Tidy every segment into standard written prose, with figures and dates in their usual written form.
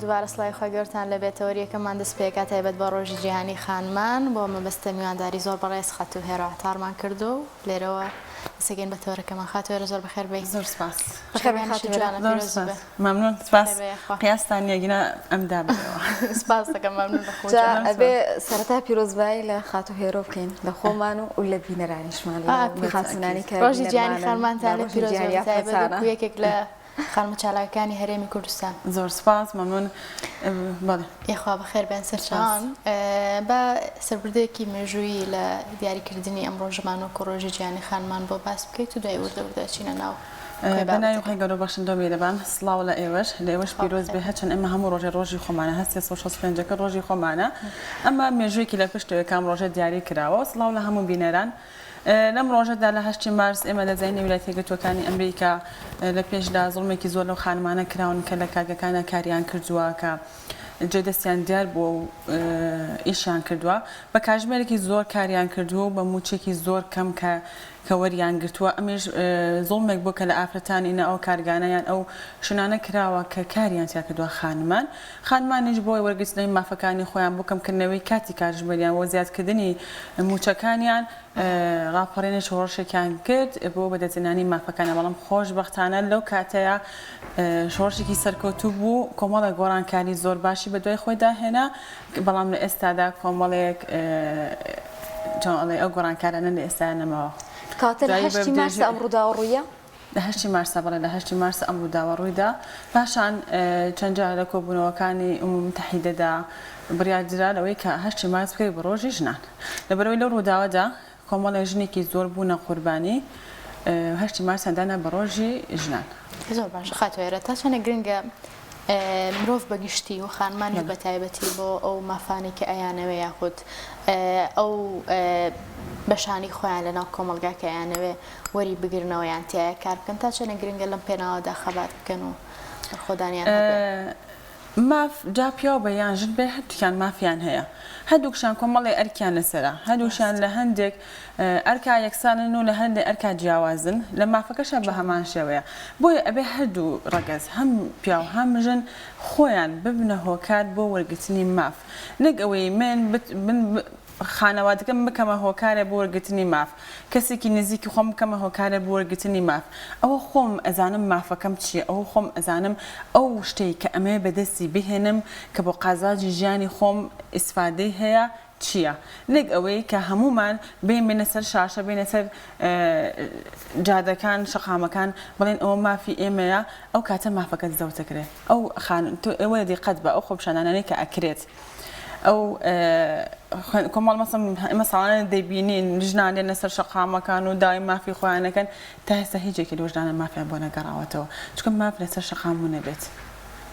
دووبارە سڵاوی خوای گەورەتان لێبێت تەوەری یەکەممان دەست پێکا تایبەت بە ڕۆژی جیهانی خانمان بۆ مەبەستە میوانداری زۆر بەڕێز خاتوو هێرۆ عەتارمان کردو لێرەوە دەستەکەین بە تەوەرەکەمان خاتوو هێرۆ زۆر بەخێر بێی زۆر سپاس بەخێر بێی خاتوو هێرۆ زۆر سپاس مەمنون سپاس قیاستان نییە گینا ئەم دا بەرەوە سپاس دەکەم مەمنون لە خۆت جا ئەبێ سەرەتا پیرۆزبایی لە خاتوو هێرۆ بکەین لە خۆمان و لە بینەرانیشمان لە خاتوونانی کە ڕۆژی جیهانی خانمانتان لێ پیرۆز بێ بەتایبەت وەکوو یەکێک لە خانمە چالاکەکانی هەرێمی کوردستان. زۆر سپاس مەمنون بەڵێ. یاخوا بەخێر بێن سەرچاوان. با سەربردەیەکی مێژوویی لە دیاریکردنی ئەم ڕۆژەمان وەکو ڕۆژی جیهانی خانمان بۆ باس بکەیت و دوای وردە وردە ئەچینە ناو کۆی بە ناوی بابەتەکە. خوای گەورە و بەخشندەو میرەبان سڵاو لە ئێوەش لە ئێوەش خوا پیرۆز بەخێر بێ بێن. هەرچەند ئێمە هەموو ڕۆژێ ڕۆژی خۆمانە هەر 365 ەکە ڕۆژی خۆمانە ئەمە مێژوویەکی لە پشتەوەیە کە ئەم ڕۆژە دیاری کراوە سڵاو لە هەموو بینەران لەم ڕۆژەدا لە هەشتی مارس ئێمە دەزانین ویلایەتە یەکگرتووەکانی ئەمریکا لە پێشدا زوڵمێکی زۆر لەو خانمانە کراون کە لە کارگەکانە کاریان کردووە کە جێ دەستیان دیار بووە و ئیشیان کردووە بە کاژمێرێکی زۆر کاریان کردووە و بە مووچێکی زۆر کەم کە کە وەریان گرتووە ئەمەیش زوڵمێک بووە کە لە ئافرەتانی نا ئەو کارگانە یان ئەو شوێنانە کراوە کە کاریان تیا کردووە خانمان خانمانیش بۆ وەرگرتنەوەی مافەکانی خۆیان بۆ کەمکردنەوەی کاتی کاتژمێریان و زیادکردنی مووچەکانیان ڕاپەڕینی شۆڕشێکیان کرد بۆ بەدەستهێنانی مافەکانیان، بەڵام خۆشبەختانە لەو کاتەیا شۆڕشێکی سەرکەوتوو بوو، کۆمەڵێک گۆڕانکاری زۆر باشی بەدوای خۆیدا هێنا، بەڵام لە ئێستادا کۆمەڵێک چۆن ئەڵێ ئەو گۆڕانکارانە لە ئێستایا نەماوە. کەواتە لە هەشتی مارسا ئەم ڕووداوە ڕوویە؟ لە هەشتی مارسا، بەڵێ لە هەشتی مارس ئەم ڕووداوە ڕوویدا، پاشان چەند جار لە کۆبوونەوەکانی ئومم موتەحیدەدا بڕیار درا لەوەی کە هەشتی مارس بکرێت بە ڕۆژی ژنان، لەبەرئەوەی لەو ڕووداوەدا کۆمەڵێک ژنێکی زۆر بوونە قوربانی، هەشتی مارسیان دانا بە ڕۆژی ژنان. زۆر باشە خاتوو هێرە، تا چەندێک گرنگە مرۆڤ بە گشتی و خانمانیش بە تایبەتی بۆ ئەو مافانەی کە ئەیانەوێ یاخود ئەو بەشانەی خۆیان لەناو کۆمەڵگا کە ئەیانەوێ وەری بگرنەوە یان تیایا کار بکەن تا چەنێک گرنگە لەم پێناوەدا خەبات بکەن و بەرخۆدانیان هەبێ؟ ماف جا پیاو بێ یان ژن بێ هەردووکیان مافیان هەیە هەردووکشیان کۆمەڵێ ئەرکیان لەسەرە هەردووکشیان لە هەندێک ئەرکا یەکسانن و لە هەندێک ئەرکا جیاوازن لە مافەکەشا بە هەمان شێوەیە بۆیە ئەبێ هەردوو ڕەگەز هەم پیاو هەم ژن خۆیان ببنە هۆکار بۆ وەرگرتنی ماف نەک ئەوەی من من خانەوادەکەم بکەمە هۆکارێ بۆ وەرگرتنی ماف، کەسێکی نزیکی خۆم بکەمە هۆکارێ بۆ وەرگرتنی ماف، ئەوە خۆم ئەزانم مافەکەم چییە، ئەوە خۆم ئەزانم ئەو شتەی کە ئەمەوێ بەدەستی بهێنم کە بۆ قازانجی ژیانی خۆم ئیسفادەی هەیە چییە، نەک ئەوەی کە هەموومان بێین بێینە سەر شاشە بێینە سەر جادەکان شەقامەکان بڵێین ئەوە مافی ئێمەیە، ئەو کاتە مافەکەت زەوت ئەکرێ، ئەو خان تۆ ئێوە دیقەت بە ئەو خۆپیشاندانانەی کە ئەکرێت. ئەو کۆمەڵ مەسەم ئێمە ساڵانە دەیبینین ژنان دێنە سەر شەقامەکان و داوای مافی خۆیان دەکەن تا ئێستا هیچ یەکێ لەو ژنانە مافیان بۆ نەگەڕاوەتەوە چونکە ماف لەسەر شەقام ون ئەبێت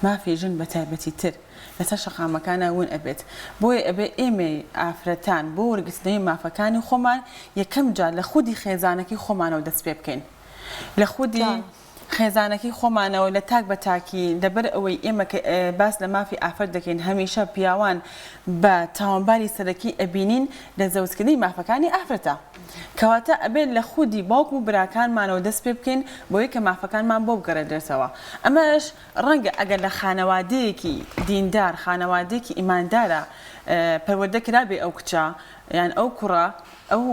مافی ژن بە تایبەتی تر لەسەر شەقامەکانە ون ئەبێت بۆیە ئەبێ ئێمەی ئافرەتان بۆ وەرگرتنەوەی مافەکانی خۆمان یەکەم جار لە خودی خێزانەکەی خۆمانەوە دەست پێ بکەین لە خودی خێزانەکەی خۆمانەوە لە تاک بە تاکی، لەبەر ئەوەی ئێمە کە باس لە مافی ئافرەت دەکەین هەمیشە پیاوان بە تاوانباری سەرەکی ئەبینین لە زەوتکردنی مافەکانی ئافرەتە. کەواتە ئەبێت لە خودی باوک و براکانمانەوە دەست پێ بکەین بۆی کە مافەکانمان بۆ بگەڕێنرێتەوە. ئەمەش ڕەنگە ئەگەر لە خانەوادەیەکی دیندار، خانەوادەیەکی ئیماندارا پەروەردە کرابێ ئەو کچە یان ئەو کوڕە، ئەو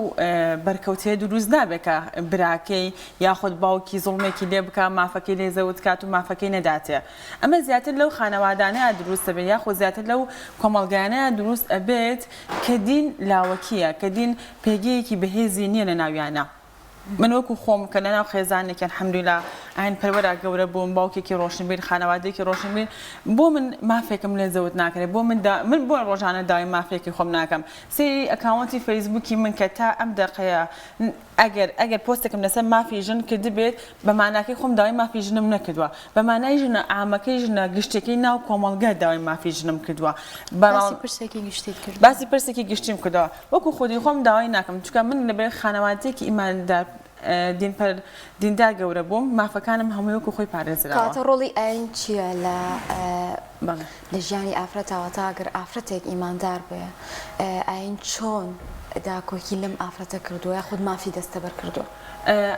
بەرکەوتەیە دروست نابێت کە براکەی یاخود باوکی زوڵمێکی لێ بکا مافەکەی لێ زەوت کات و مافەکەی نەداتێ ئەمە زیاتر لەو خانەوادانەیە دروست ئەبێت یاخود زیاتر لەو کۆمەڵگایانەیە دروست ئەبێت کە دین لاوەکییە کە دین پێگەیەکی بەهێزی نییە لە ناویانە من وەکو خۆم کە لەناو خێزانێکی الحمدللە ئاین پەروەرا گەورە بووم باوکێکی ڕۆشنبیر خانەوادەیەکی ڕۆشنبیر بۆ من مافێکم لێ زەوت ناکرێت بۆ من دا من بۆ ڕۆژانە داوای مافێکی خۆم ناکەم سەیری ئەکاونتی فەیسبووکی من کە تا ئەم دەقەیە ئەگەر ئەگەر پۆستێکم لەسەر مافی ژن کردبێت بە ماناکەی خۆم داوای مافی ژنم نەکردووە بە مانای ژنە عامەکەی ژنە گشتیەکەی ناو کۆمەڵگە داوای مافی ژنم کردووە باسی پرسێکی گشتیت کردووە باسی پرسێکی گشتیم کردووە وەکو خودی خۆم داوای ناکەم چونکە من لەبەر خانەوادەیەکی ئیماندار دین پەر دیندار گەورە بووم مافەکانم هەمووی وەکو خۆی پارێزراوە. کەواتە ڕۆڵی ئاین چییە لە لە ژیانی ئافرەتا واتە ئەگەر ئافرەتێک ئیماندار بێ ئاین چۆن؟ داکۆکی لەم ئافرەتە کردووە یاخود مافی دەستەبەر کردووە؟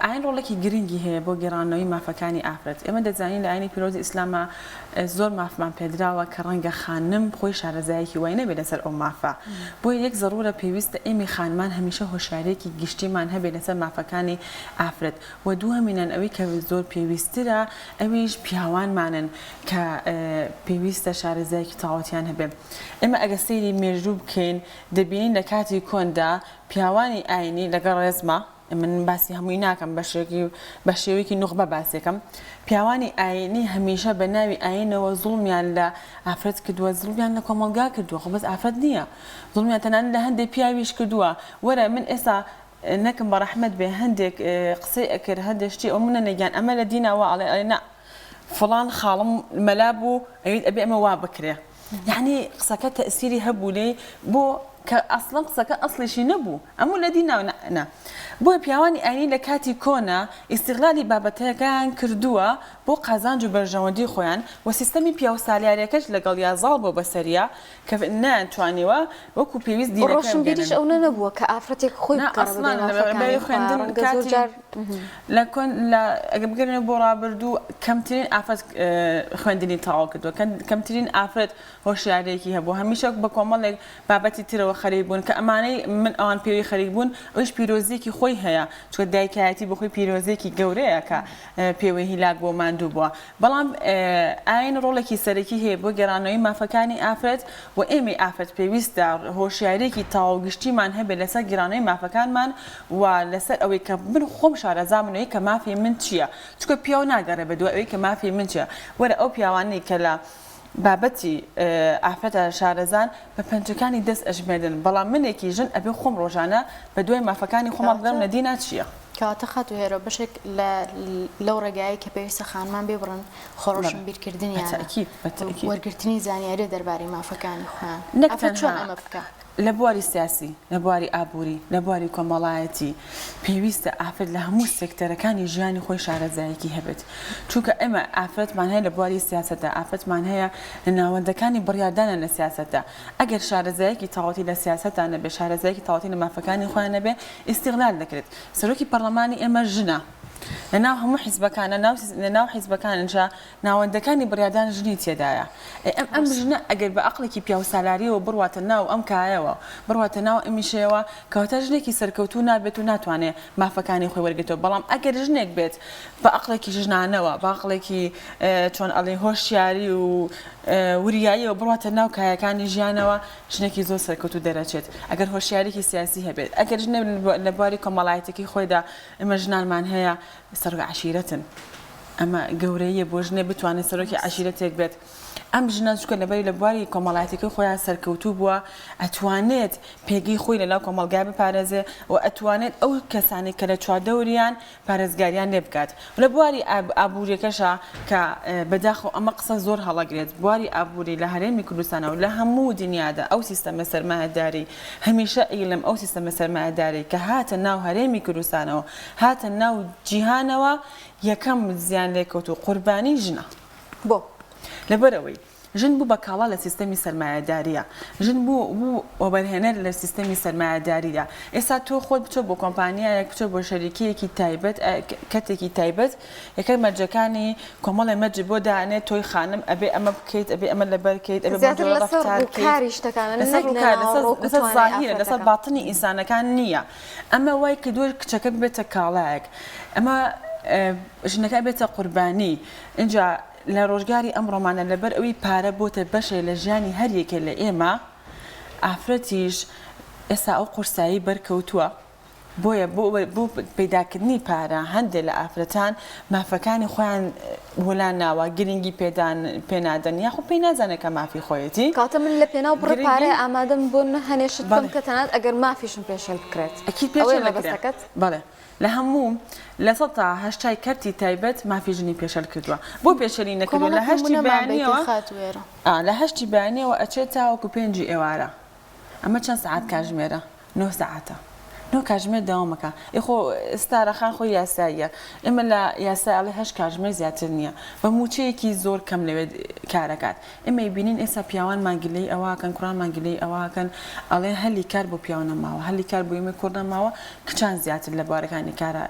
ئاین ڕۆڵێکی گرنگی هەیە بۆ گێڕانەوەی مافەکانی ئافرەت. ئێمە دەزانین لە ئاینی پیرۆزی ئیسلاما زۆر مافمان پێدراوە کە ڕەنگە خانم خۆی شارەزایەکی وای نەبێت لەسەر ئەو مافە. بۆیە یەک زەڕوورە پێویستە ئێمەی خانمان هەمیشە هۆشیارییەکی گشتیمان هەبێت لەسەر مافەکانی ئافرەت و دووهەمینان ئەوەی کە زۆر پێویستترە ئەویش پیاوانمانن کە پێویستە شارەزایەکی تەواوەتیان هەبێت. ئێمە ئەگەر سەیری مێژوو بکەین دەبینین لە کاتی کۆندا پیاوانی ئاینی لەگەڵ ڕێزما، من باسی هەمووی ناکەم بەشێکی بە شێوەیەکی نوخبە باسێکم، پیاوانی ئاینی هەمیشە بە ناوی ئاینەوە زوڵمیان لە ئافرەت کردووە، زوڵمیان لە کۆمەڵگا کردووە، خۆ بەس ئافرەت نییە، زوڵمیان تەنانەت لە هەندێک پیاویش کردووە، وەرە من ئێستا نەکم بە ڕەحمەت بێ هەندێک قسەی ئەکرد هەندێک شتی ئەو منە نەگیان ئەمە لە دینا وا ئەڵێ ئەڵێ نا فڵان خاڵم مەلا بوو ئەویت ئەبێ ئەمە وا بکرێ یعنی قسەکە تەئسیری هەبوو لێی بۆ کە ئەسڵەن قسەکە ئەسڵیشی نەبوو ئەموو لە دینا نا بۆیە پیاوانی ئاینی لە کاتی کۆنا ئیستیغلالی بابەتەکەیان کردووە بۆ قازانج و بەرژەوەندی خۆیان و سیستەمی پیاوسالاریەکەش لەگەڵیا زاڵ بووە بەسەریا کە نەیانتوانیوە وەکو پێویست دینەکەیان بگەنن. ڕۆشنبیریش ئەونە نەبووە کە ئافرەتێک خۆی نا بگەڕێ ئەسڵەن بەدوای لە مافەکانی بەری خۆیا خوێندن ڕەنگە زۆر کاتی جار لە کۆن لە ئەگەر بگەرێنەوە بۆ ڕابردوو کەمترین ئافرەت خوێندنی تەواو کردووە کەمترین ئافرەت هۆشیارییەکی هەبوو هەمیشە بە کۆمەڵێک بابەتی ترەوە خەریک بوون کە ئەمانەی من ئەوان پێوی خەریک بوون ئەویش پیرۆزییەکی خۆی هەیە چونکە دایکایەتی بۆ خۆی پیرۆزییەکی گەورەیە کە پێوەی هیلاک بووە ماندوو بووە بەڵام ئاین ڕۆڵێکی سەرەکی هەیە بۆ گێڕانەوەی مافەکانی ئافرەت و ئێمەی ئافرەت پێویستە هۆشیارییەکی تەواو گشتیمان هەبێت لەسەر گێڕانەوەی مافەکانمان و لەسەر ئەوەی کە من خۆم شارەزام لەوەی کە مافی من چییە چونکە پیاو ناگەڕێ بەدوای ئەوەی کە مافی من چییە وەرە ئەو پیاوانەی کە لە بابەتی ئافرەتە شارەزان بە پەنجەکانی دەست ئەژمێردن بەڵام منێکی ژن ئەبێ خۆم ڕۆژانە بەدوای مافەکانی خۆما بگەڕێم لە دینا چییە. کەواتە خاتوو هێرۆ بەشێک لە لەو ڕێگایەی کە پێویستە خانمان بیبڕن خۆ ڕۆشنبیرکردنیانە و وەرگرتنی زانیاریە دەربارەی مافەکانی خۆیان. نەک ئافرەت چۆن تەنها ئەمە بکا؟ لە بواری سیاسی، لە بواری ئابووری، لە بواری کۆمەڵایەتی، پێویستە ئافرەت لە هەموو سێکتەرەکانی ژیانی خۆی شارەزایەکی هەبێت. چونکە ئێمە ئافرەتمان هەیە لە بواری سیاسەتدا، ئافرەتمان هەیە لە ناوەندەکانی بڕیاردانە لە سیاسەتدا. ئەگەر شارەزایەکی تەواوەتی لە سیاسەتدا نەبێت، شارەزایەکی تەواوەتی لە مافەکانی خۆیان نەبێت، ئیستیغلال دەکرێت. سەرۆکی پەڕلەمانی ئێمە ژنە. لە ناو هەموو حیزبەکان، لە ناو حیزبەکانشا ناوەندەکانی بڕیاردان ژنی تێدایە. ئەی ئەم ئەم ژنە ئەگەر بە ئەقڵێکی پیاوسالارییەوە بڕواتە ناو ئەم کایەوە، بڕواتە ناو ئەمیشەیەوە، کەواتە ژنێکی سەرکەوتوو نابێت و ناتوانێ مافەکانی خۆی وەرگرێتەوە. بەڵام ئەگەر ژنێک بێت بە ئەقڵێکی ژنانەوە، بە ئەقڵێکی چۆن ئەڵێی هۆشیاری و وریاییەوە بڕواتە ناو کایەکانی ژیانەوە، ژنێکی زۆر سەرکەوتوو دەرەچێت. ئەگەر هۆشیاریی سیاسی هەبێت، ئەگەر ژنێک لە بواری کۆمەڵایەتییەکەی خۆیدا، ئێمە ژنانمان هەیە سەرۆک عەشیرەتن. ئەمە گەورەییە بۆ ژنێ بتوانێت سەرۆکی عەشیرەتێک بێت. ئەم ژنە چونکە لەبەری لە بواری کۆمەڵایەتیەکەی خۆیان سەرکەوتوو بووە، ئەتوانێت پێگەی خۆی لەناو کۆمەڵگای بپارێزێ و ئەتوانێت ئەو کەسانەی کە لە چواردەوریان پارێزگاریان لێ بکات. لە بواری ئابووریەکەشا کە بەداخەوە ئەمە قسە زۆر هەڵەگرێت، بواری ئابووری لە هەرێمی کوردستانا و لە هەموو دنیادا ئەو سیستەمە سەرمایەداری هەمیشە ئەیڵێم ئەو سیستەمە سەرمایەداری کە هاتە ناو هەرێمی کوردستانەوە هاتە ناو جیهانەوە یەکەم زیانلێکەوتوو قوربانی ژنە. بۆ؟ لەبەرئەوەی ژن بوو بە کاڵا لە سیستەمی سەرمایەدارییا. ژن بوو بوو وەبەرهێنەر لە سیستەمی سەرمایەداریدا. ئێستا تۆ خۆت بچۆ بۆ کۆمپانیایەک، بچۆ بۆ شەریکەیەکی تایبەت، کەرتێکی تایبەت، یەکەم مەرجەکانی کۆمەڵێ مەرجت بۆ دائەنێت، تۆی خانم ئەبێ ئەمە بکەیت، ئەبێ ئەمە لەبەر کەیت، ئەبێ بەم زیاتر جۆرە لەسەر ڕەفتار کەیت. ڕووکاری شتەکانە لەسەر نەک لە ڕووکار، لەسەر ناوەڕۆک و لەسەر توانای زاهیرە، لەسەر ئافرەتەکە. باتنی ئینسانەکان نییە. ئەمە وای کردووە کچەکە ببێتە کاڵایەک. ئەمە ژنەکە ئەبێتە قوربانی. ئینجا لە ڕۆژگاری ئەمڕۆمانە لەبەر ئەوی پارە بۆتە بەشێ لە ژیانی هەر یەکێ لە ئێمە، ئافرەتیش ئێستا ئەو قورسایی بەرکەوتووە، بۆیە بۆ بۆ پەیداکردنی پارە هەندێ لە ئافرەتان مافەکانی خۆیان وەلا ناوە، گرنگی پێدان پێنادەن یاخود پێی نازانێت کە مافی خۆیەتی. کەواتە من لە پێناو بڕە گرنگی پارەیە ئامادەم بۆ هەنێ شت بکەم بەڵێ. کە تەنانەت ئەگەر مافیشم پێشێل بکرێت. ئەکید ئەوەیە پێشێل دەکرێ. مەبەستەکەت؟ بەڵێ. لە هەموو 80% کەرتی تایبەت مافی ژنی پێشێل کردووە. بۆ پێشێلی نەکردووە؟ لە کۆمەڵێک هەشتی نموونەمان بەیتێ بەیانیەوە خاتوو هێرۆ. ئا لە هەشتی بەیانیەوە ئەچێت تاوەکو پێنجی ئێوارە. ئەمە چەند سەعات کاژمێرە؟ نۆ سەعاتە. نۆ کاتژمێر دەوام ئەکا ئێ خۆ ستارە خان خۆی یاساییە ئێمە لە یاسای ئەڵێ هەشت کاتژمێر زیاتر نییە بە مووچەیەکی زۆر کەم لەوێ کارەکات ئێمە ئەیبینین ئێستا پیاوانمان گلەیی ئەوە ئەکەن کوڕانمان گلەیی ئەوە ئەکەن ئەڵێن هەلی کار بۆ پیاو نەماوە هەلی کار بۆ ئێمەی کوڕ نەماوە کچان زیاتر لە بوارەکانی کارا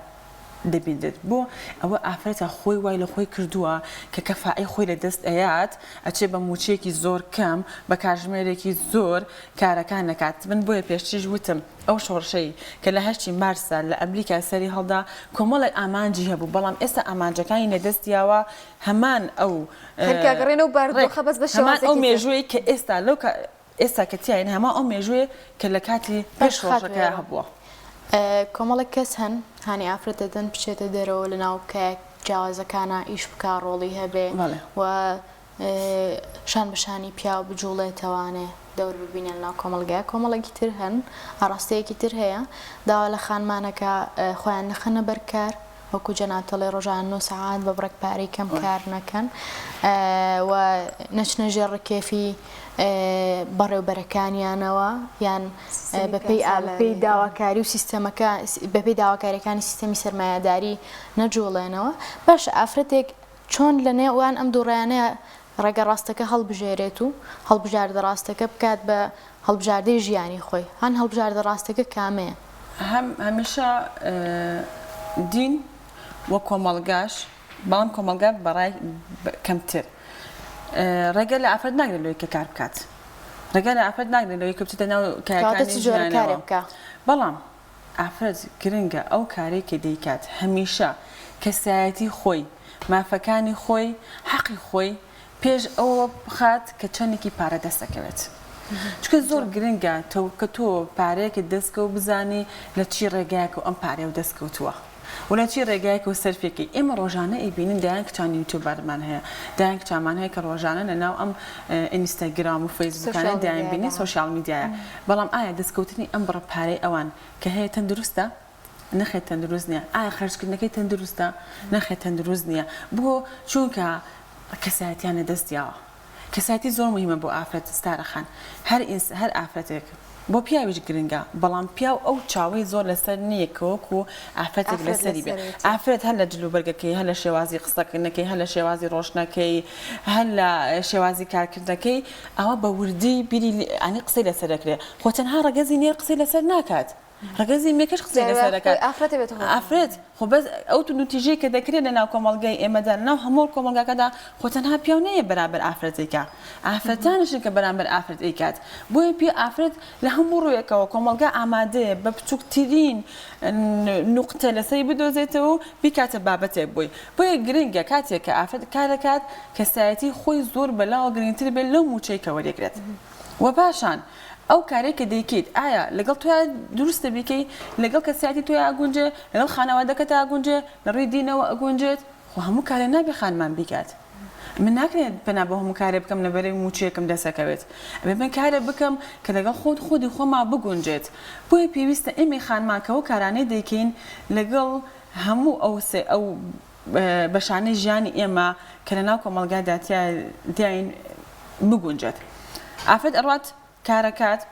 دەبینرێت بۆ ئەوە ئافرەتە خۆی وای لە خۆی کردووە کە کەفائەی خۆی لە دەست ئەیات ئەچێ بە مووچەیەکی زۆر کەم بە کاژمێرێکی زۆر کارەکان ئەکات من بۆیە پێشتریش وتم ئەو شۆڕشەی کە لە هەشتی مارسا لە ئەمریکا سەری هەڵدا کۆمەڵێک ئامانجی هەبوو بەڵام ئێستا ئامانجەکانی لە دەست یاوە هەمان ئەو خەریکە ئەگەڕێنەوە بارودۆخە بەس بە هەمان ئەو شێوازێکی تر. مێژووەی کە ئێستا لەو ئێستا کە تیاین هەمان ئەو مێژووەیە کە لە کاتی پێش باش خاتوو شۆڕشەکەیا هێرۆ هەبووە. کۆمەڵێک کەس هەن هانی ئافرەت دەدەن بچێتە دەرەوە لە ناو کایە جیاوازەکانا ئیش بکا ڕۆڵی هەبێ بەڵێ. و شان بە شانی پیاو بجوڵێتەوانێ دەور ببینێ لە ناو کۆمەڵگای کۆمەڵێکی تر هەن ئاڕاستەیەکی تر هەیە داوا لە خانمانەکە خۆیان نەخەنە بەر کار وەکو جەنابت ئەڵێ ڕۆژانە 9 سەعات بە بڕێک پارەی کەم کار نەکەن و نەچنە ژێر ڕکێفی بەڕێوبەرەکانیانەوە یان بەپێی بەپێی داواکاری و سیستەمەکە بەپێی داواکاریەکانی سیستەمی سەرمایەداری نەجوڵێنەوە باش ئافرەتێک چۆن لە نێوان ئەم دووڕیانەیا ڕێگە ڕاستەکە هەڵبژێرێت و هەڵبژاردە ڕاستەکە بکات بە هەڵبژاردەی ژیانی خۆی؟ هان هەڵبژاردە ڕاستەکە کامەیە؟ هەم هەمیشە دین و کۆمەڵگاش بەڵام کۆمەڵگا بەڕای کەمتر ڕێگە لە ئافرەت ناگرێت لەوەی کە کار بکات ڕێگە لە ئافرەت ناگرێت لەوەی کە بچێتە ناو کەواتە کایەکانی چ جۆرە کارێ ژیانەوە بکا؟ بەڵام ئافرەت گرنگە ئەو کارەی کە دەیکات هەمیشە کەسایەتی خۆی، مافەکانی خۆی، حەقی خۆی پێش ئەوە بخات کە چەندێکی پارە دەست دەکەوێت. چونکە زۆر گرنگە کە تۆ پارەیەکت دەست کەوت بزانی لە چی ڕێگایەکەوە ئەم پارەیەو دەست کەوتووە و لە چی ڕێگایەکەوە سەرفی ئەکەی. ئێمە ڕۆژانە ئەیبینین دەیان کچان یوتیوبەرمان هەیە، دەیان کچانمان هەیە کە ڕۆژانە لە ناو ئەم ئینستاگرام و فەیسبووکانە دەیانبینین سۆشیال میدیایە. بەڵام ئایا دەستکەوتنی ئەم بڕە پارەی ئەوان کە هەیە تەندروستە؟ نەخێر تەندروست نییە. ئایا خەرجکردنەکەی تەندروستە؟ نەخێر تەندروست نییە. بۆ؟ چونکە کەسایەتیان لەدەست یاوە. کەسایەتی زۆر موهیمە بۆ ئافرەت ستارە خان. هەر ئینس هەر ئافرەتێک بۆ پیاویش گرنگە بەڵام پیاو ئەو چاوەی زۆر لەسەر نییە کە وەکو ئافرەتێک ئافرەت لەسەری بێ. لەسەرێتی. ئافرەت هەر لە جلوبەرگەکەی هەر لە شێوازی قسەکردنەکەی هەر لە شێوازی ڕۆشتنەکەی هەر لە شێوازی کارکردنەکەی ئەوە بە وردی بیری یانی قسەی لەسەر دەکرێ خۆ تەنها ڕەگەزی نێر قسەی لەسەر ناکات ڕەگەزی مێکەش قسەی جاری لەسەر وایە دەکات خۆی ئافرەتە بێتە هۆکار. ئافرەت خۆ بەس ئەو توندوتیژیەی کە دەکرێت لە ناو کۆمەڵگای ئێمەدا لە ناو هەموو کۆمەڵگاکەدا خۆ تەنها پیاو نەیە بەرامبەر ئافرەت ئەیکا ئافرەتانیشن کە بەرامبەر ئافرەت ئەیکات بۆیە پێ ئافرەت لە هەموو ڕوویەکەوە کۆمەڵگا ئامادەیە بە بچووکترین نوقتە لەسەری بدۆزێتەوە و بیکاتە بابەتێک بۆی بۆیە گرنگە کاتێک کە ئافرەت کار دەکات کەسایەتی خۆی زۆر بەلاوە گرنگتر بێت لەو مووچەی کە وەریەگرێت و پاشان ئەو کارەی کە دەیکەیت ئایا لەگەڵ تۆیا دروستە بیکەی لەگەڵ کەسایەتی تۆیا ئەگونجێ لەگەڵ خانەوادەکەتا ئەگونجێ لە ڕووی دینەوە ئەگونجێت خۆ هەموو کارێ نابێ خانمان بیکات من ناکرێت پەنا بۆ هەموو کارێ بکەم لەبەرەی مووچەیەکم دەست ئەکەوێت ئەبێ من کارێ بکەم کە لەگەڵ خۆت خودی خۆما بگونجێت بۆیە پێویستە ئێمەی خانمان کە ئەو کارانەی دەیکەین لەگەڵ هەموو ئەو سێ ئەو بەشانەی ژیانی ئێمە کە لەناو کۆمەڵگادا تیاین بگونجێت. ئافرەت ئەڕوات کارەکات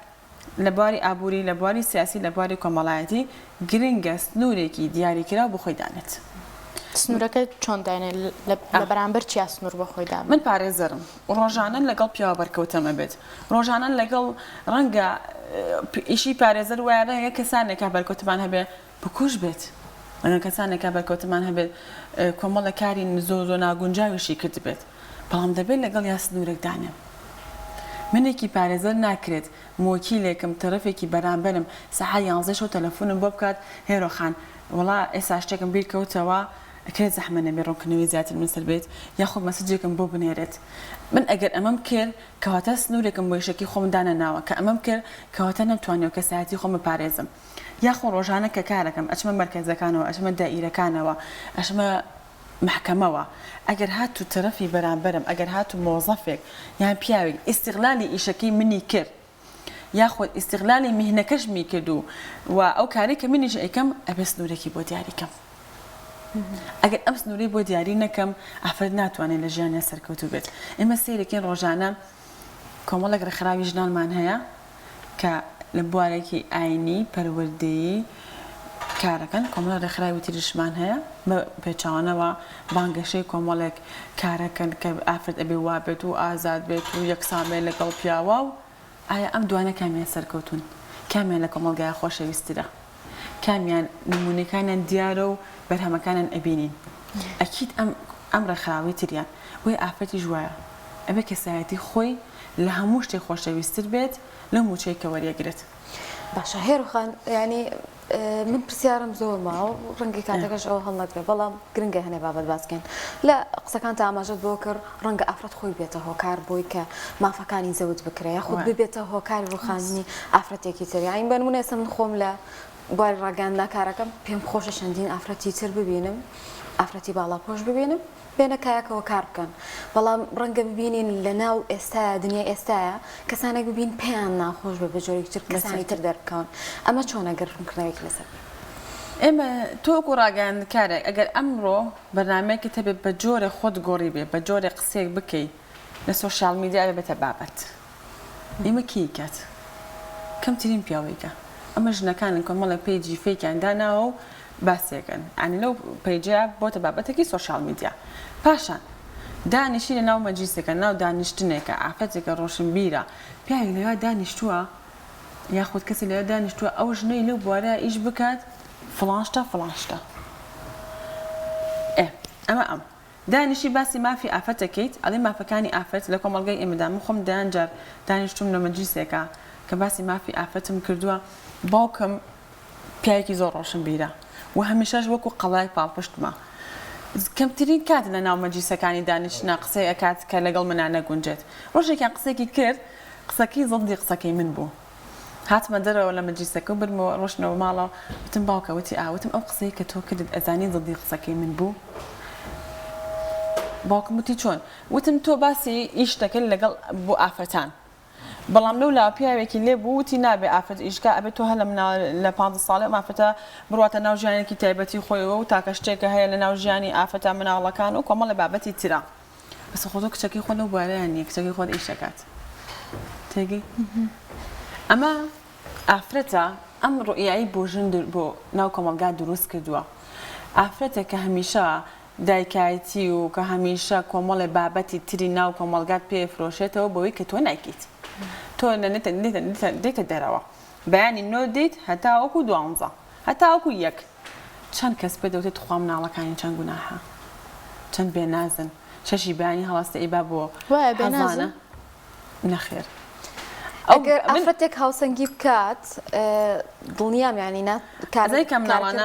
لە بواری ئابووری، لە بواری سیاسی، لە بواری کۆمەڵایەتی گرنگە سنوورێکی دیاریکراو بۆ خۆی دانێت. سنوورەکە چۆن دانێت؟ لە بەرامبەر چیا سنوور بۆ خۆی دابنێت؟ من پارێزەرم، ڕۆژانە لەگەڵ پیاو بەرکەوتەم ئەبێت، ڕۆژانە لەگەڵ ڕەنگە ئیشی پارێزەر وایە ڕەنگە کەسانێکا بەرکەوتمان هەبێ بکوژ بێت، ڕەنگە کەسانێکا بەرکەوتمان هەبێت کۆمەڵێک کاری زۆر زۆر ناگونجاویشی کردبێت، بەڵام دەبێت لەگەڵیا سنوورێک دانێم. منێکی پارێزەر ناکرێت موەکیلێکم، تەرەفێکی بەرامبەرم سەعات یانزەی شەو تەلەفونم بۆ بکات هێرۆ خان وەڵا ئێستا شتێکم بیر کەوتەوە ئەکرێت زەحمە نەبێت ڕوونکردنەوەی زیاترم لەسەر بێت یاخود مەسجێکم بۆ بنێرێت من ئەگەر ئەمەم کرد کەواتە سنوورێکم بۆ ئیشەکەی خۆم دانەناوە کە ئەمەم کرد کەواتە نەمتوانیوە کەسایەتی خۆم بپارێزم. یاخۆ ڕۆژانە کە کارەکەم ئەچمە مەرکەزەکانەوە ئەچمە دائیرەکانەوە ئەچمە مەحکەمەوە ئەگەر هاتوو تەرەفی بەرامبەرم ئەگەر هاتوو مۆزەفێک یان پیاوێک ئیستیغلالی ئیشەکەی منی کرد یاخود ئیستیغلالی میهنەکەشمی کرد و و ئەو کارەی کە منیش ئەیکەم ئەبێ سنوورێکی بۆ دیاری کەم ئەگەر ئەم سنوورەی بۆ دیاری نەکەم ئافرەت ناتوانێت لە ژیانیا سەرکەوتوو بێت ئێمە سەیرەکەین ڕۆژانە کۆمەڵێک ڕێکخراوی ژنانمان هەیە کە. لە بوارێکی ئاینی، پەروەردەیی کارەکەن، کۆمەڵە ڕێکخراوی تریشمان هەیە بە پێچەوانەوە بانگەشەی کۆمەڵێک کارەکەن کە ئافرەت ئەبێ وابێت و ئازاد بێت و یەکسان بێت لەگەڵ پیاوا و ئایا ئەم دوانە کامیان سەرکەوتوون؟ کامیان لە کۆمەڵگایا خۆشەویستترە؟ کامیان نموونەکانیان دیارە و بەرهەمەکانیان ئەبینین؟ ئەکید ئەم ئەم ڕێکخراوەی تریان. بۆیە ئافرەتیش وایە. ئەبێ کەسایەتی خۆی لە هەموو شتێک خۆشەویستتر بێت لەو مووچەی کە وەریەگرێت. باشە هێرۆ خان یانی من پرسیارم زۆر ماوە و ڕەنگە کاتەکەش ئەوە هەڵنەگرێ بەڵام گرنگە هەنێ بابەت باس بکەین لە قسەکانتا ئاماژەت بەوە کرد ڕەنگە ئافرەت خۆی بێتە هۆکار بۆی کە مافەکانی زەوت بکرێ یاخود ببێتە هۆکاری ڕوخاندنی ئافرەتێکی تر یانی بە نمونە ئێستا من خۆم لە بواری ڕاگەیاندنا کارەکەم پێم خۆشە چەندین ئافرەتی تر ببینم ئافرەتی باڵاپۆش ببینم بێنە کایەکەوە کار بکەن بەڵام ڕەنگە ببینین لە ناو ئێستایا دنیای ئێستایا کەسانێک ببین پێیان ناخۆش بێ بە جۆرێکی تر کەسانی تر دەربکەون ئەمە چۆنە گەر ڕوونکردنەوەیەکی لەسەر بکەی؟ ئێمە تۆ وەکو ڕاگەیاندنکارێک ئەگەر ئەمڕۆ بەرنامەیەکت هەبێ بە جۆرێک خۆت گۆڕی بێ بە جۆرێک قسەیەک بکەی لە سۆشیال میدیا ببێتە بابەت ئێمە کێ ئەیکات؟ کەمترین پیاو ئەیکا. ئەمە ژنەکانن کۆمەڵێک page ی fake یان داناوە و باسی ئەکەن یانی لەو page ە بۆتە بابەتێکی سۆشیال میدیا. پاشان دانیشی لە ناو مەجلیسێکە ناو دانیشتنێکە ئافرەتێکە ڕۆشنبیرە پیاوێک لەوێ دانیشتووە یاخود کەسێک لەوێ دانیشتووە ئەو ژنەی لەو بوارە ئیش بکات فڵان شتە فڵان شتە ئێ ئەمە ئەم دانیشی باسی مافی ئافرەت ئەکەیت ئەڵێی مافەکانی ئافرەت لە کۆمەڵگای ئێمەدا من خۆم دەیان جار دانیشتووم لە مەجلیسێکا کە باسی مافی ئافرەتم کردووە باوکم پیاوێکی زۆر ڕۆشنبیرە و هەمیشەش وەکو قەڵایەک پاڵپشتمە کەمترین کات لە ناو مەجلیسەکانی دانیشتنا قسەی ئەکات کە لەگەڵ منا نەگونجێت ڕۆژێکیان قسەیەکی کرد قسەکەی زڵدی قسەکەی من بوو هاتمە دەرەوە لە مەجلیسەکە و بردمەوە ڕۆشتنەوە ماڵەوە وتم باوکە وتی ئا وتم ئەو قسەی کە تۆ کردت ئەزانی زدی قسەکەی من بوو باوکم وتی چۆن وتم تۆ باسی ئیش دەکرد لەگەڵ بۆ ئافرەتان بەڵام لەو لا پیاوێکی لێ بوو وتی نابێ ئافرەت ئیشکا ئەبێ تۆ هەر لە مناڵ لە 15 ساڵی ئەم ئافرەتە بڕواتە ناو ژیانێکی تایبەتی خۆیەوە و تاکە شتێکە هەیە لە ناو ژیانی ئافرەتە مناڵەکان و کۆمەڵە بابەتی ترە بەس خۆ تۆ کچەکەی خۆت لەو بوارەیان نییە کچەکەی خۆت ئیش دەکات تێگەی ئەمە ئافرەتە ئەم ڕوئیایی بۆ ژن بۆ ناو کۆمەڵگا دروست کردووە ئافرەتە کە هەمیشە دایکایەتی و کە هەمیشە کۆمەڵێ بابەتی تری ناو کۆمەڵگات پێ فرۆشێتەوە بەوەی کە تۆ نایکەیت تۆ دێتە دەرەوە بەیانی نۆ دێیت هەتاوەکو دوانزە هەتاوەکو یەک چەند کەس پێ دەوتێ توخوا مناڵەکانی چەند گوناحە چەند بێنازن شەشی بەیانی هەڵەستە ئیبا بۆ وایە بێنازن حەزانە نەخێر ئەگەر ئافرەتێک هاوسەنگی بکات دڵنیام یانی نا ئەزانی کە مناڵانە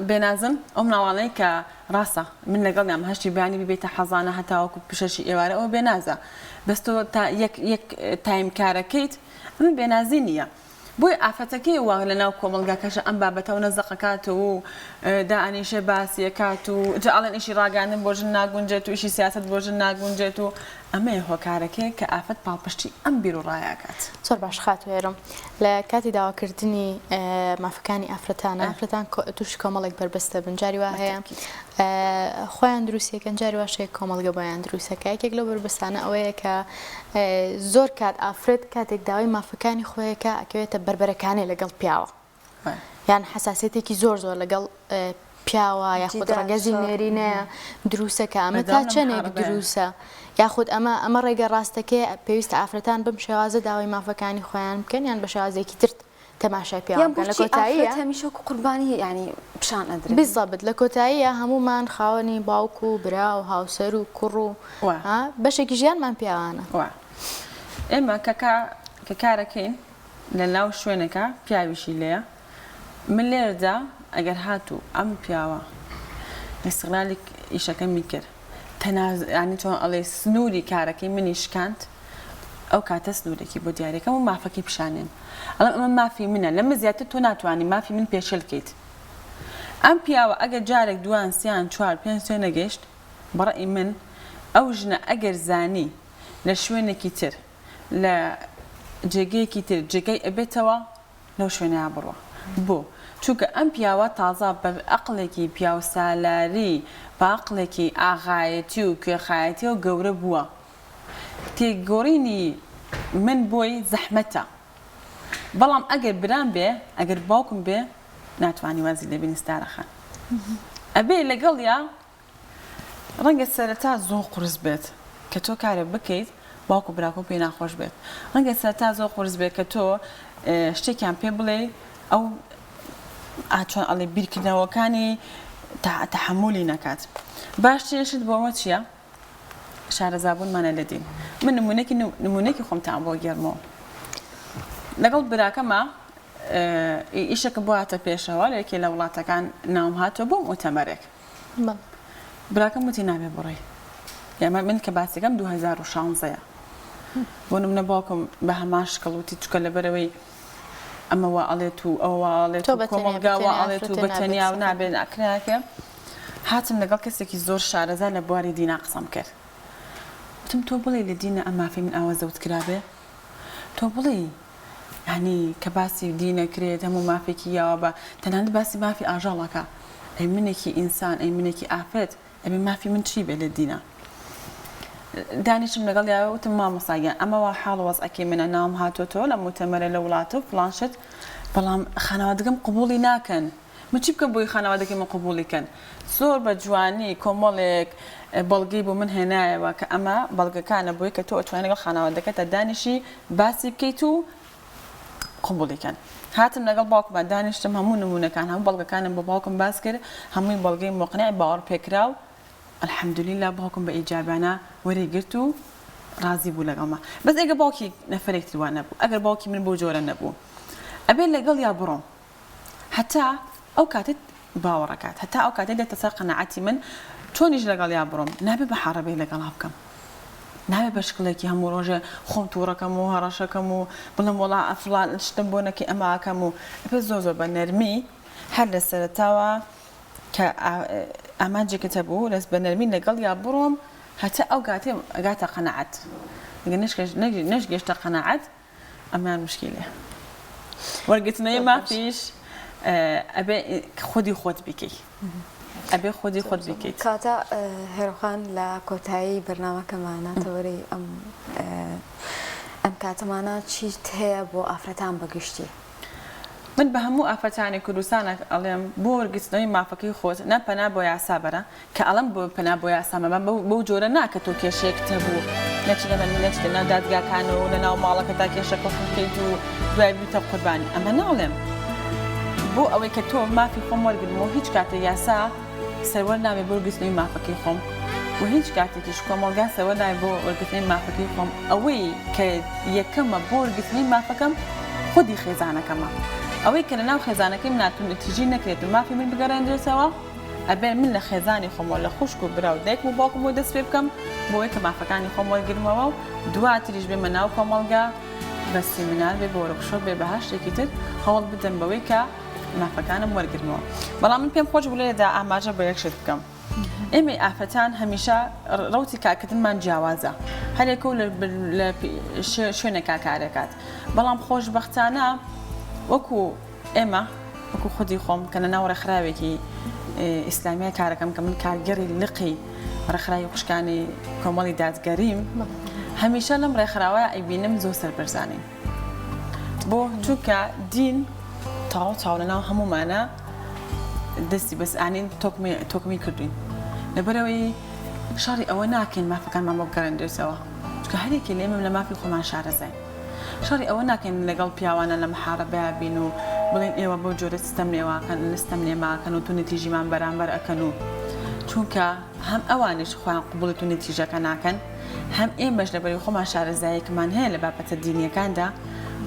بێنازن ئەو مناڵانەی کە ڕاستە من لەگەڵیان هەشتی بەیانی ببێتە حەزانە هەتاوەکو شەشی ئێوارە ئەوە بێنازە بەس تۆ تا یەک یەک time کارەکەیت ئەمە بێنازی نییە بۆیە ئافرەتەکەی وا لە ناو کۆمەڵگاکەشە ئەم بابەتە و نەزەقەکاتەوە و دائەنیشێ باسیەکات و جا ئەڵێن ئیشی ڕاگەیاندن بۆ ژن ناگونجێت و ئیشی سیاسەت بۆ ژن ناگونجێت و ئەمەیە هۆکارەکەی کە ئافرەت پاڵپشتی ئەم بیروڕایە ئەکات. زۆر باش خاتوو هێرۆ لە کاتی داواکردنی مافەکانی ئافرەتان ئافرەتان تووشی کۆمەڵێک بەربەست دەبن جاری وا هەیە خۆیان دروستیەکەن جاری واش هەیە کۆمەڵگە بۆیان دروستەکە یەکێک لەو بەربەستانە ئەوەیە کە زۆر کات ئافرەت کاتێک داوای مافەکانی خۆیەکە ئەکەوێتە بەربەرەکانێ لەگەڵ پیاوە یان حساسێتێکی زۆر زۆر لەگەڵ پیاوە یاخود ڕەگەزی نێرینەیە دروستە کە ئەمە تا چەندێک دروستە یاخود ئەمە ئەمە ڕێگە ڕاستەکەی پێویستە ئافرەتان بم شێوازە داوای مافەکانی خۆیان بکەن یان بە شێوازێکی تر تەماشای پیاوان یان بکەن لە بۆچی کۆتاییە ئافرەت هەمیشە وەکو قوربانی یانی پیشان ئەدرێ؟ بالضبط لە کۆتاییە هەموومان خاوەنی باوک و برا و هاوسەر و کوڕ و وا. ها بەشێکی ژیانمان پیاوانە. وا. ئێمە کە کا کە کارەکەین لە ناو شوێنێکا پیاویشی لێیە من لێرەدا ئەگەر هاتوو ئەم پیاوە ئیستغلالی ئیشەکەمی کرد تەناز یانی چۆن ئەڵێی سنووری کارەکەی منی شکاند ئەو کاتە سنوورێکی بۆ دیاریەکەم و مافەکەی پیشانێم ئەڵێم ئەمە مافی منە لەمە زیاتر تۆ ناتوانی مافی من پێشێل کەیت ئەم پیاوە ئەگەر جارێک دوان سیان چوار پێنج تێ نەگەیشت بەڕەئی من ئەو ژنە ئەگەر زانی لە شوێنێکی تر لە جێگەیەکی تر جێگای ئەبێتەوە لەو شوێنەیا بڕوا بۆ؟ چونکە ئەم پیاوە تازە بە ئەقڵێکی پیاوسالاری بە ئەقڵێکی ئاغایەتی و کوێخایەتیەوە گەورە بووە تێگۆڕینی من بۆی زەحمەتە. بەڵام ئەگەر برام بێ ئەگەر باوکم بێ ناتوانی وازی لێ بینی ستارە خان ئەبێ لەگەڵیا ڕەنگە سەرەتا زۆر قورس بێت کە تۆ کارێک بکەیت باوک و براکەو پێی ناخۆش بێت ڕەنگە سەرەتا زۆر قورس بێت کە تۆ شتێکیان پێ بڵێ ئەو ئاچۆن ئەڵێ بیرکردنەوەکانی تەحملی نەکات باشترین شت بۆ ئەوە چییە؟ شارەزابوونمانە لە دین من نمونێکی نمونێکی خۆمتان بۆ گێڕمەوە لەگەڵ براکەمە ئیشەکە بۆ هاتە پێشەوە لە یەکێ لە وڵاتەکان ناوم هاتووە بۆ موتەمەرێک براکەم وتی نابێ بڕۆی ئەمە من کە باسەکەم 2016 بۆ نمونە باوکم بە هەمان شکڵ وتی چکە لەبەرەوەی ئەمە وا ئەڵێت و ئەوە وا ئەڵێت و کۆمەڵگا وا ئەڵێت و بە تەنیا و نابێ ناکرێ هاتم لەگەڵ کەسێکی زۆر شارەزا لە بواری دینا قسەم کرد وتم تۆ بڵێی لە دینا ئەم مافەی من ئاوا زەوت کرابێ تۆ بڵێی یانی کە باسی دینە کرێت هەموو مافێکی یاوە بە تەنانەت باسی مافی ئاژەڵەکە ئەی منێکی ئینسان ئەی منێکی ئافرەت ئەبێ مافی من چی بێ لە دینا دانیشم لەگەڵ یاوە وتم مامۆستا گیان ئەمە وا حاڵ وەزعەکەی منە ناوم هاتۆتەوە لە موتەمەرە لە وڵاتە و فڵان شت بەڵام خانەوادەکەم قبوڵی ناکەن من چی بکەم بۆی خانەوادەکەی من قبوڵی کەن زۆر بە جوانی کۆمەڵێک بەڵگەی بۆ من هێنایەوە کە ئەمە بەڵگەکانە بۆی کە تۆ ئەتوانی لەگەڵ خانەوادەکەتا دانیشی باسی بکەیت و قبوڵی کەن هاتم لەگەڵ باوکما دانیشتم هەموو نمونەکان هەموو بەڵگەکانم بۆ باوکم باس کرد هەمووی بەڵگەی مقنع باوەڕ پێکراو الحمدللە باوکم بە ئیجابانە وەری گرت و ڕازی بوو لەگەڵما بەس ئەگەر باوکی نەفەرێک تر وا نەبوو ئەگەر باوکی من بەو جۆرە نەبوو ئەبێ لەگەڵیا بڕۆم هەتا ئەو کاتەی باوەڕەکات هەتا ئەو کاتەی دێتە سەر قەناعەتی من چۆنیش لەگەڵیا بڕۆم نابێ بە حەڕەبەی لەگەڵا بکەم نابێ بە شکڵێکی هەموو ڕۆژێ خۆم تووڕەکەم و هەڕەشەکەم و بڵێم وەڵا فڵان شتم بۆ نەکەی ئەمە ئەکەم و ئەبێ زۆر زۆر بە نەرمی هەر لە سەرەتاوە کە ئامانجێکت هەبوو لەس بە نەرمی لەگەڵیا بڕۆم هەتا ئەو کاتێ ئەگاتە قەناعەت ئەگەر نەشگەشتە قەناعەت ئەمەیان مشکیلەیە وەرگرتنەوەی مافیش ئەبێ خودی خۆت بیکەی ئەبێ خودی خۆت بیکەیت. کەواتە هێرۆخان لە کۆتایی بەرنامەکەمانە تەوەرەی ئەم ئەم کاتەمانە چیت هەیە بۆ ئافرەتان بە گشتی؟ من بە هەموو ئافرەتانی کوردستان ئەڵێم بۆ وەرگرتنەوەی مافەکەی خۆت نە پەنا بۆ یاسا بەرە کە ئەڵێم بۆ پەنا بۆ یاسا مەبە بەو جۆرە نا کە تۆ کێشەیەکت هەبوو نەچیتە نەچیتە ناو دادگاکان و لە ناو ماڵەکەتا کێشەکە بکەیت و دوای ببیتە قوربانی ئەمە ناڵێم بۆ ئەوەی کە تۆ مافی خۆم وەرگرم و هیچ کاتێ یاسا سەروەر نابێ بۆ وەرگرتنەوەی مافەکەی خۆم و هیچ کاتێکیش کۆمەڵگا سەروەر نابێ بۆ وەرگرتنەوەی مافەکەی خۆم ئەوەی کە یەکەمە بۆ وەرگرتنەوەی مافەکەم خودی خێزانەکەمە ئەوەی کە لەناو خێزانەکەی منا توندوتیژی نەکرێت و مافی من بگەڕێنرێتەوە ئەبێ من لە خێزانی خۆمەوە لە خوشک و برا و دایکم و باوکمەوە دەست پێ بکەم بۆ ئەوەی کە مافەکانی خۆم وەرگرمەوە و دواتریش بێمە ناو کۆمەڵگا بە سیمینار بێ بە وۆرکشۆپ بێ بە هەر شتێکی تر هەوڵ بدەم بەوەی کە مافەکانم وەرگرمەوە بەڵام من پێم خۆش بوو لێرەدا ئاماژە بە یەک شت بکەم ئێمەی ئافرەتان هەمیشە ڕەوتی کارکردنمان جیاوازە هەرێکە و لە شوێنێکا کارەکات بەڵام خۆشبەختانە وەکو ئێمە وەکو خودی خۆم کە لەناو ڕێکخراوێکی ئیسلامیە کارەکەم کە من کارگێڕی لقی ڕێکخراوی خوشکانی کۆمەڵی دادگەریم هەمیشە لەم ڕێکخراوە ئەیبینم زۆر سەربەرزانین بۆ چونکە دین تەواو چاو لەناو هەموومانە دەستی بەس ئانین تۆکمی کردوین لەبەرەوەی شەڕی ئەوە ناکەین مافەکانمان بۆ بگەڕێنرێتەوە چونکە هەرێکی لە ئێمە لە مافی خۆمان شارەزاین شەڕی ئەوە ناکەین لەگەڵ پیاوانە لە محارەبەیا بین و بڵێن ئێوە بەو جۆرە ستەم لێواکەن ستەم لێماکەن و توندوتیژیمان بەرامبەر ئەکەن و چونکە هەم ئەوانیش خۆیان قبوڵی توندوتیژەکە ناکەن هەم ئێمەش لەبەری خۆمان شارەزاییەکمان هەیە لە بابەتە دینیەکاندا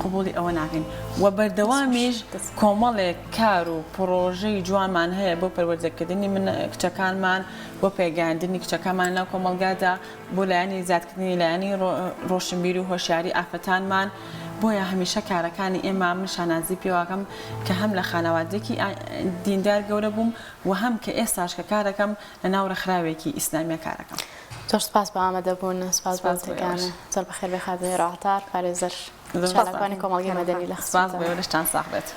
قبوڵی ئەوە ناکەین و بەردەوامیش کۆمەڵێک کار و پڕۆژەی جوانمان هەیە بۆ پەروەردەکردنی من کچەکانمان بۆ پێگەیاندنی کچەکانمان لەناو کۆمەڵگادا بۆ لایەنی زیادکردنی لایەنی ڕۆشنبیری و هۆشیاری ئافرەتانمان، بۆیە هەمیشە کارەکانی ئێمە من شانازی پێوەکەم کە هەم لە خانەوادەیەکی دیندار گەورە بووم و هەم کە ئێستاش کە کارەکەم لە ناو ڕێکخراوێکی ئیسلامیە کارەکەم. زۆر سوپاس بۆ ئامادەبوون، سوپاس بۆ وتەکان. زۆر بەخێر بێی خاتوو هێرۆ عەتار، پارێزەر، چالاکوانی کۆمەڵگەی مەدەنی لە خزمەتتان. سوپاس بۆ ئێوە، لەشتان ساغ بێت.